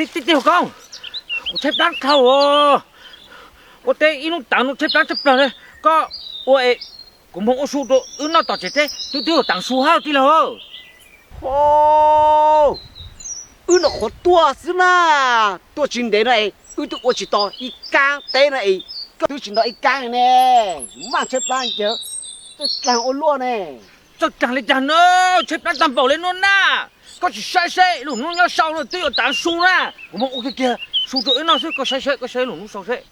Tij Hauv Koob, kuv tshaib plab dhau, ua teb ib hnub tav no tshaib plab tshaj plaws li. Koj ua es kuv moog ua su rau wb noj tom tsev teb, twb twb yuav tav su hab tij laug. Wb noj qhuav tuaj xwb na, tuaj tsis ntev no es wb twb ua tsis tau ib kaab teb no es koj twb tsis nto ib kaab ne. Maj tshaib plab ncag, txawj dlaag ua luaj ne. Txawj dlaag li cas na, tshaib plab tag npaum li no na. Koj tsis saib seb lub hnub nyob sau no twb yuav tav su na. Kuv moog ua kiag kiag su rau wb noj xwb, koj saib seb, koj saib lub hnub sau seb.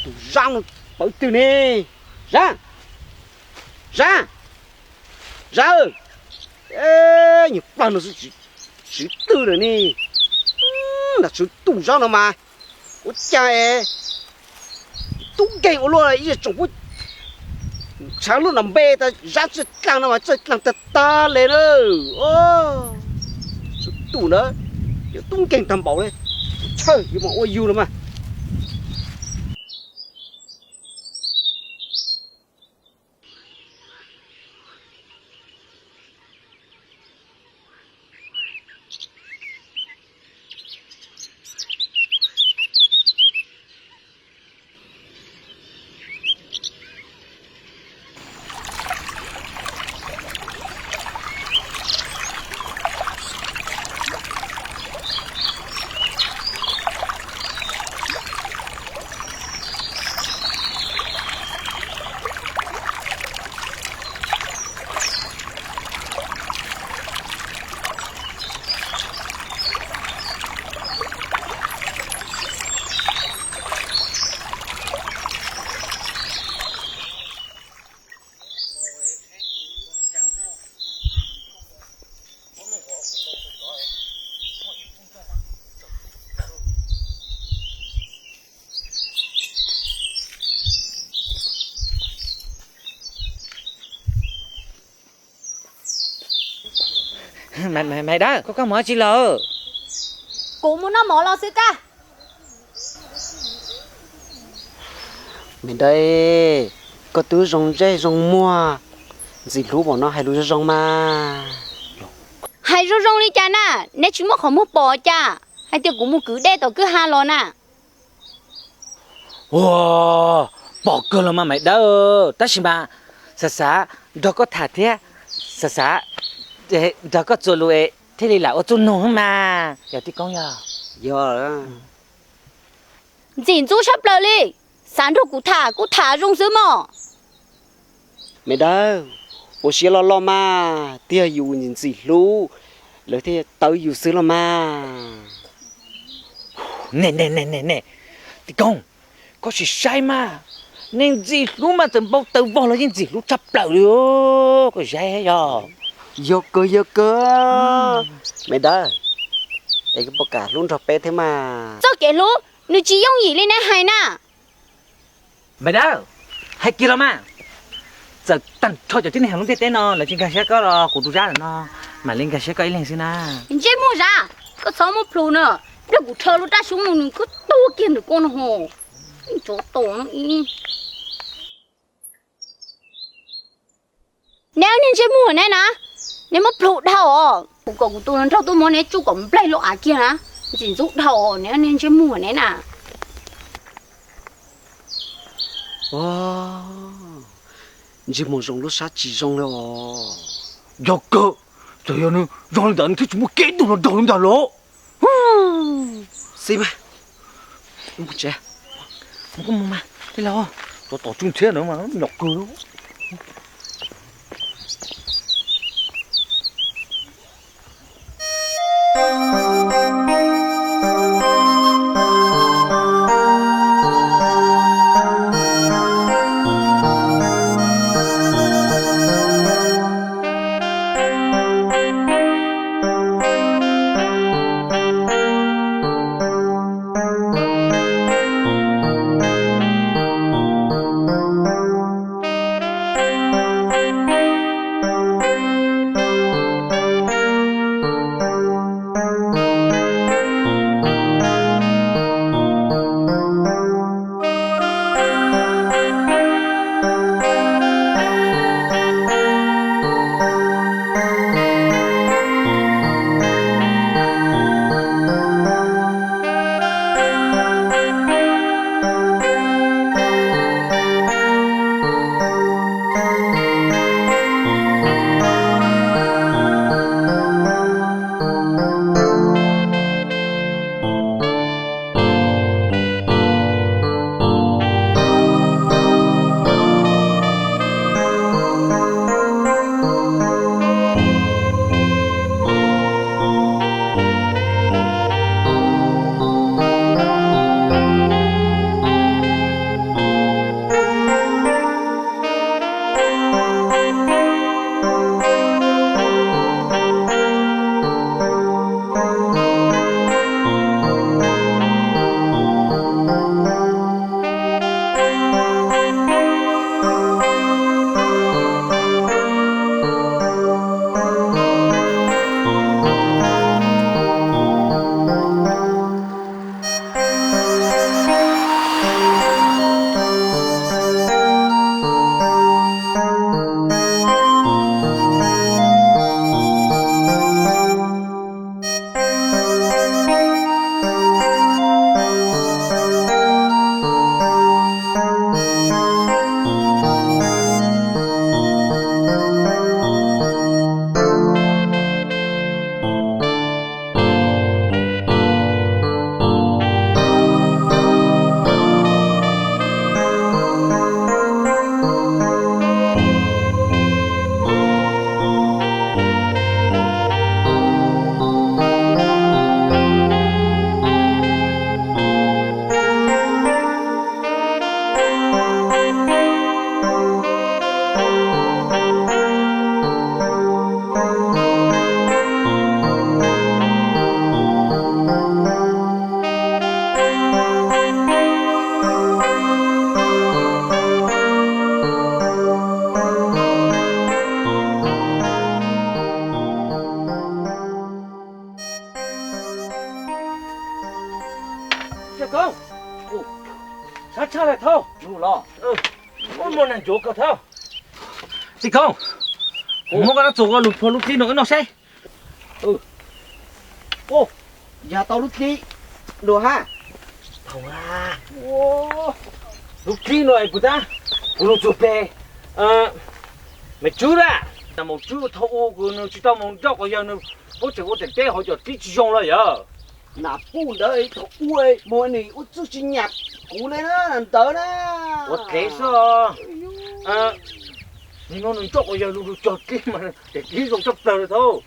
Tus Zab no pawv twg ne? Zab, Zab, Zab, nyuag plawg no xwb tsis twg lawm ne. Nram tswv tus Zab no mas ua cas es tub nkeeg ua luaj, ib tsoom pub ntshav luaj nram npe tas Zab txawj dlaag no mas txawj dlaag tag tag le na. Tswv tus ntawd yuav tub nkeeg tag npaum li, tshawj yuav mas ua yug los mas. Maiv Dawb, koj koj mus dab tsi lawm? Kuv mus noj mov los xwb kab. Maiv Dawb, koj twb zoo ntsej zoo muag, ntxim hlub npaum no hais lus zoo zoo mas. Hais zoo zoo li cas na, neb tsis muaj qhov muag pom cas, hais tias kuv mus kwv dej tom kwj ha los na. Ua, pom kawg los mas Maiv Dawb, tab sis mas xav xav nrog koj tham thiab, xav xav nrog koj txuas lus es thiaj li lam ua txuj nug mas yog tij koob yog. Yog. Ntxim ntxub tshaj plaws li, xav nrog kuv tham kuj tham zoo xwb mog. Maiv Dawb, ua siab loj loj mas, twb yog yus ntxim hlub lawv thiaj tawv yus xwb los mas. Ne ne ne ne, tij koob, koj sim saib mas, neeg ntxim hlub mas txawm npau taws vog los yeej ntxim hlub tshaj plaws li. Koj saib yog. Yog kawg yog kawg. Maiv Dawb, es koj puas kam hlub nrog peb thiab mas? Txoj kev hlub nws tsis yooj yim li neb hais na. Maiv Dawb, hais kiag los mas. Txawm tag nrho cov tib neeg hauv lub ntiaj teb no lawv tsis nkag siab koj los kuv tus Zab no mam li nkag siab koj ib leeg xwb na. Ntsej muag Zab, koj txhob muab plhus na, nrog kuv rho lub raj xyoob no nws kuj tuag kiag ntawm koj no ho. Tsov tom no ib. Neb niag ntsej muag neb na, neb muab plhus dhau os. Kuv kom kuv tus nraug tuaj muab neb tsuj kom nplaig lub av kiag na, ntxim ntxub dhau os neb niag ntsej muag neb na. Ntsej muag zoo lub sab tsis zoo li os. Yog kawg, txawm yog nws zoo li ntawd nws thiaj tsis muaj kev ib tug hluas nraug li ntawd los. Xib mas, mus tsev, mus koj mus mas, tij laug, tsov tom tswj ntxhiab ntawd mas nyom kawg li. Koob, sab tshaj lawm Thauj. Ub, muaj neeg ncuav kawg Thauj. Tij Koob, muab koj rab txuas ko lug phua lub dlib no wb noj seb. Yog tau lub dlib no hab. Lub dlib no es puas tab, kuv lug txug peg, me tswb lawm, maum tswb thaum ub kuv nws tsis tau moog ncauj quas yawg nws puab tseem ua teb teb hauv cov dlib tsis zoo lawm yog. Nam puj ntawd thaum ub mas nws ua txuj tsis nyam kuv le na ntawd na. Ua dlev xwb. Nim no nws ncauj quas yawg lug lug cog dlib mas tes dlib zoo tshaj plawg le Thauj.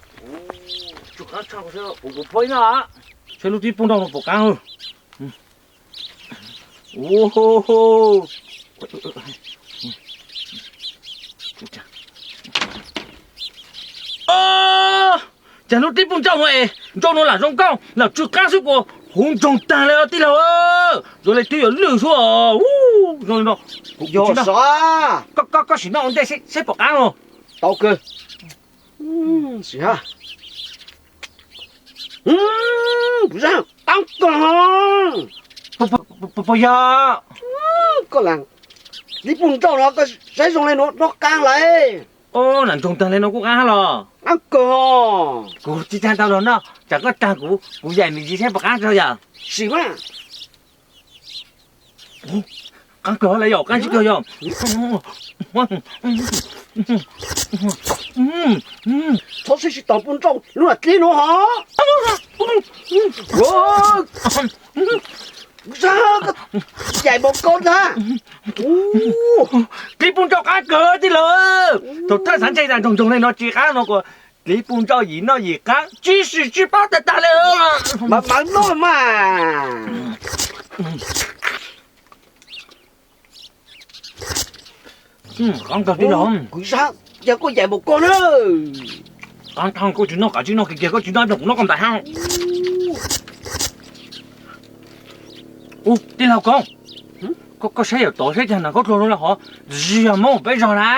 Tsum qaab tshaj kuv, kuv phua ib noj. Saib lub dlib puj nrauj no puas qaab. Cas lub dlib puj nrauj no es nrauj no lam zoo nkauj lam tsw qaab xwb kuas huv ntsoog taag le tij laug. Zoo le twb yuav lwj xwb. Koj sim noj ua ntej saib puas qaab no. Tau kawg. Kuv saib qaab kawg. Puas yog? Koj lam, dlib puj nrauj no koj saib zoo le nuav noj qaab lawm. Lam ntsoog taag le nuav kuj qaab los. Qaab kawg. Kuv tsis taag tau lug noj, tsam koj taag kuv, kuv yaim me ntsis saib puas qaab tso yom. Sim mas. Qaab kawg le yom, qaab tsis kawg yom. Txhob saib tsis taus puj nrauj lub nam dlib nuav hov. Yaim npaum ko ntag. Dlib puj nrauj qaab kawg tij laug. Thaum thawj xav ntshe tas ntsoog ntsoog le no tsis qaab no kuas dlib puj nrauj yim noj yim qaab, tsis sim tsis paub tag tag le. Mas mawv noj mas. Qaab kawg tij laug. Kuv sab, yog koj yaim npaum ko na. Qaab dhau kuj tsis noj, kav tsij noj kiag kiag, koj tsis noj kuv noj koj ntais hab. Ub, tij laug Koob, koj saib yawm tod saib cas nam khaub dluag zoo le hov, tsis yog Moob peb zog na.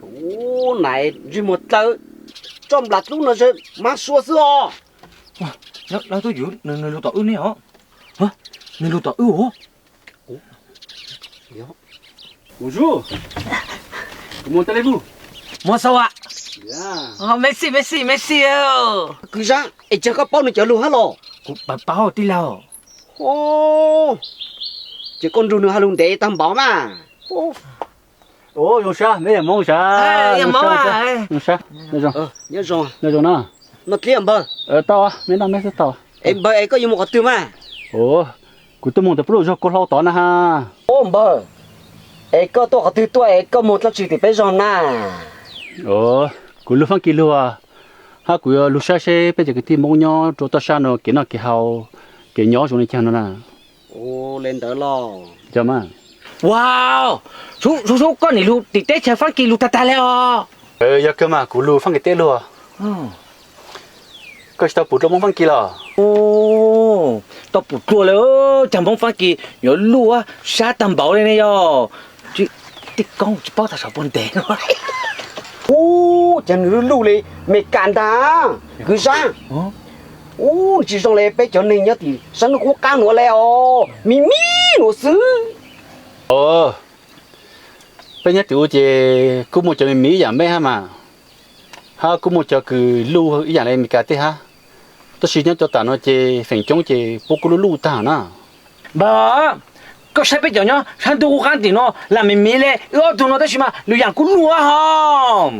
Ub, nam ntsej muag dlawb, tso nplas dlub no mab sua xwb os. Dab tub yuav nws lug tom wb ne os. Nws lug tom wb os. Kuv mus tas le lug. Muab xauj a. Meb xij, meb xij, meb xij. Kwv Zab, es cas koj paub nws cov lug hab los? Kuv paub tij laug. Ces koj nrug nws hais lug ntev tag npaum mas. Zoo sab, meb yawm Moob sab. Nyob zoo na. Noj dlib npawg. Tau, meb noj meb xwb tau. Es npawg es koj yuav mus qhov twg mas? Kuv tuaj mus tom peb lub zog Kaus Hlau tod na ha. Ub npawg, es koj tuaj qhov twg tuaj es koj mus dlaab tsi tim peb zog na? Kuv lug faab kis lug, hab kuv yuav lug saib seb peb cov kwv tij Moob nyob rua toj sab no kev noj kev haus, kev nyob zoo le caag no na. Ua le ntawd los. Yog mas. Wow, sub sub, koj nim lug tim teb chaws faab kis lug tag tag le os. Yog kawg mas, kuv lug faab kis teb lug. Koj tsis tau pum dlua Moob faab kis los? Tau pum dlua le, caag Moob faab kis yuav luj sab tag npaum le ne yog. Tij Koob tsis paub tag saum puag ntev. Ub, cas nws luj luj li Meskas ntag, Kwv Zab. Ub, tsis zoo le peb cov neeg nyob tim sab ntuj qub qaab nuav le os, me me nuav xwb. Peb nyob tim ub ces kuj muaj cov me me ib yaam meb hab mas, hab kuj muaj cov kws luj ib yaam le Meskas tej hab. Tab sis nyob cov tam no ces feem coob ces puab kuj luj luj tag na. Npawg, koj saib peb cov nyob sab ntuj qub qaab tim no lam me me le wb ob tug no tab sis mas lwm yaam kuj luj hos.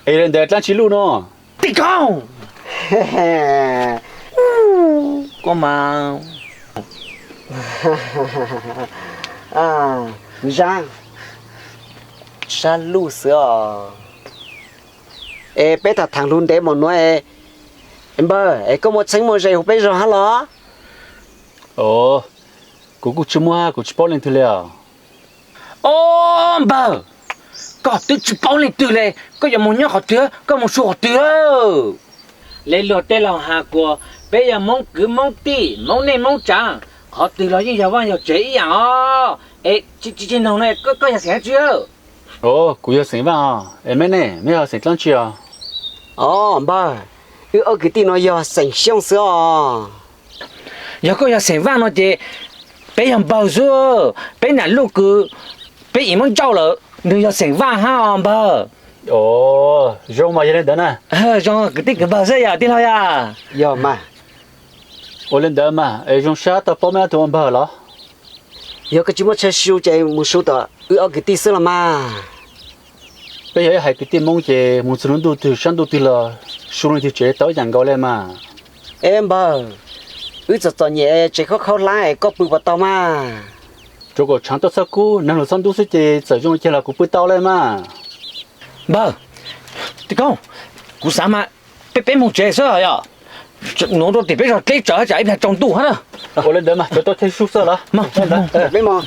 Es le ntawd dlaab tsi luj no? Tij Koob, koj mas. Zab, sab luj xwb os. Es peb tham tham lug ntev npaum nuav, npawg es koj muaj txheeb muaj ze huv peb zog hab los? Kuv kuj tsis muaj, kuv tsis paub leej twg le os. Ob npawg, koj twb tsis paub leej twg le, koj yuav moog nyob qhov twg, koj moog su qhov twg? Le luag tej laug has kuas peb yog Moob kwv Moob tij, Moob neej Moob tsaav, qhov twg los yeej yog vaaj yog tsev ib yaam os. Es tsis tsis noog no, koj yog xeem dlaab tsi? Kuv yog xeem Vaaj os. Es meb ne, meb yog xeem dlaab tsi os? Ob npawg, wb ob kwv tij no yog xeem Xyooj xwb os. Yog koj yog xeem Vaj no ces peb yog npawg xwb, peb nam luj kws peb ib muab ntsauj lawm, nws yog xeem Vaj hab os npawg. Zoo mas yog li ntawd na. Zoo kwv tij kwv npawg xwb yog tij laug yog. Yog mas. Ua li ntawd mas es zoo sab tau paub meb ob tug ua npawg los? Yog koj tsis muaj chaw su ces mus su tom wb ob kwv tij xwb los mas. Peb yog ib haiv kwv tij Hmoob ces mus txug lub ntuj twg sab ntuj twg los su leej twg tsev tau ib yam nkaus li mas. Eb npawg, wb txom txom nyem tsev khaub khaub hlab es koj pw puas tau mas? Rau kom tshaav tuaj txhob kub, nag hluas txhob ntub xwb ces txawm zoo kiag los kuv pw tau li mas. Npawg, tij koob, kuv xav mas peb peb moog tsev xwb yog, nuav rau tim peb zog dleb tsawv tsam ib pliag tsaus ntuj hab na. Ua li ntawd mas cov tuaj thawj sub xwb los? Peb moog.